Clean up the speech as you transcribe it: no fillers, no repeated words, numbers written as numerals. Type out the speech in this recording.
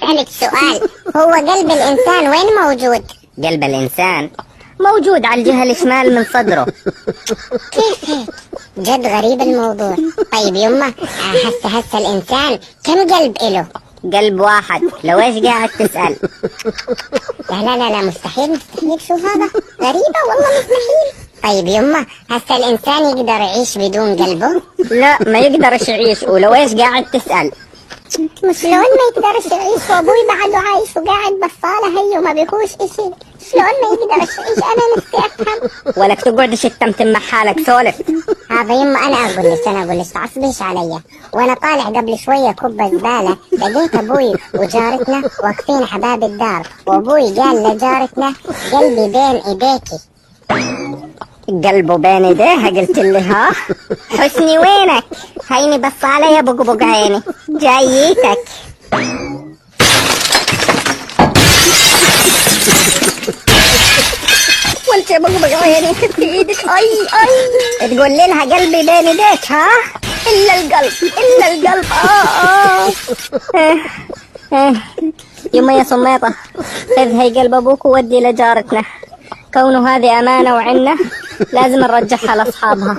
أسألك سؤال، هو قلب الإنسان وين موجود؟ قلب الإنسان موجود على الجهة الشمال من صدره. كيف هيك؟ جد غريب الموضوع. طيب يما، هسه الإنسان كم قلب إله؟ قلب واحد. لو ايش قاعد تسأل؟ لا لا لا لا، مستحيل مستحيل، شو هذا؟ غريبة والله، مستحيل. طيب يما، هسه الإنسان يقدر يعيش بدون قلبه؟ لا ما يقدرش يعيش. ولو ايش قاعد تسأل؟ شلون ما يقدرش يعيش وابوي بعده عايش وقاعد بالصالة هي وما بيهوش اشي؟ شلون ما يقدرش يعيش؟ انا نفسي افهم. ولك تقعدش تتمتم مع حالك، سولف. هذا يما انا اقول لك، انا اقول لك تعصبيش علي. وانا طالع قبل شوية كوبا زبالة لقيت ابوي وجارتنا واقفين على باب الدار، وابوي قال لجارتنا قلبي بين ايديكي. قلبه بين ايديها؟ قلت لي ها حسني وينك؟ هيني بص عليا بقبق عيني جايتك. ولت يا بقبق عيني خفي ايدك. اي اي تقول لي لها قلبي بين ايديك؟ ها الا القلب، الا القلب. آه. يما يا صميطة، خذ هي قلب ابوك وودي لجارتنا، كونه هذه امانة وعنا لازم نرجعها لاصحابها.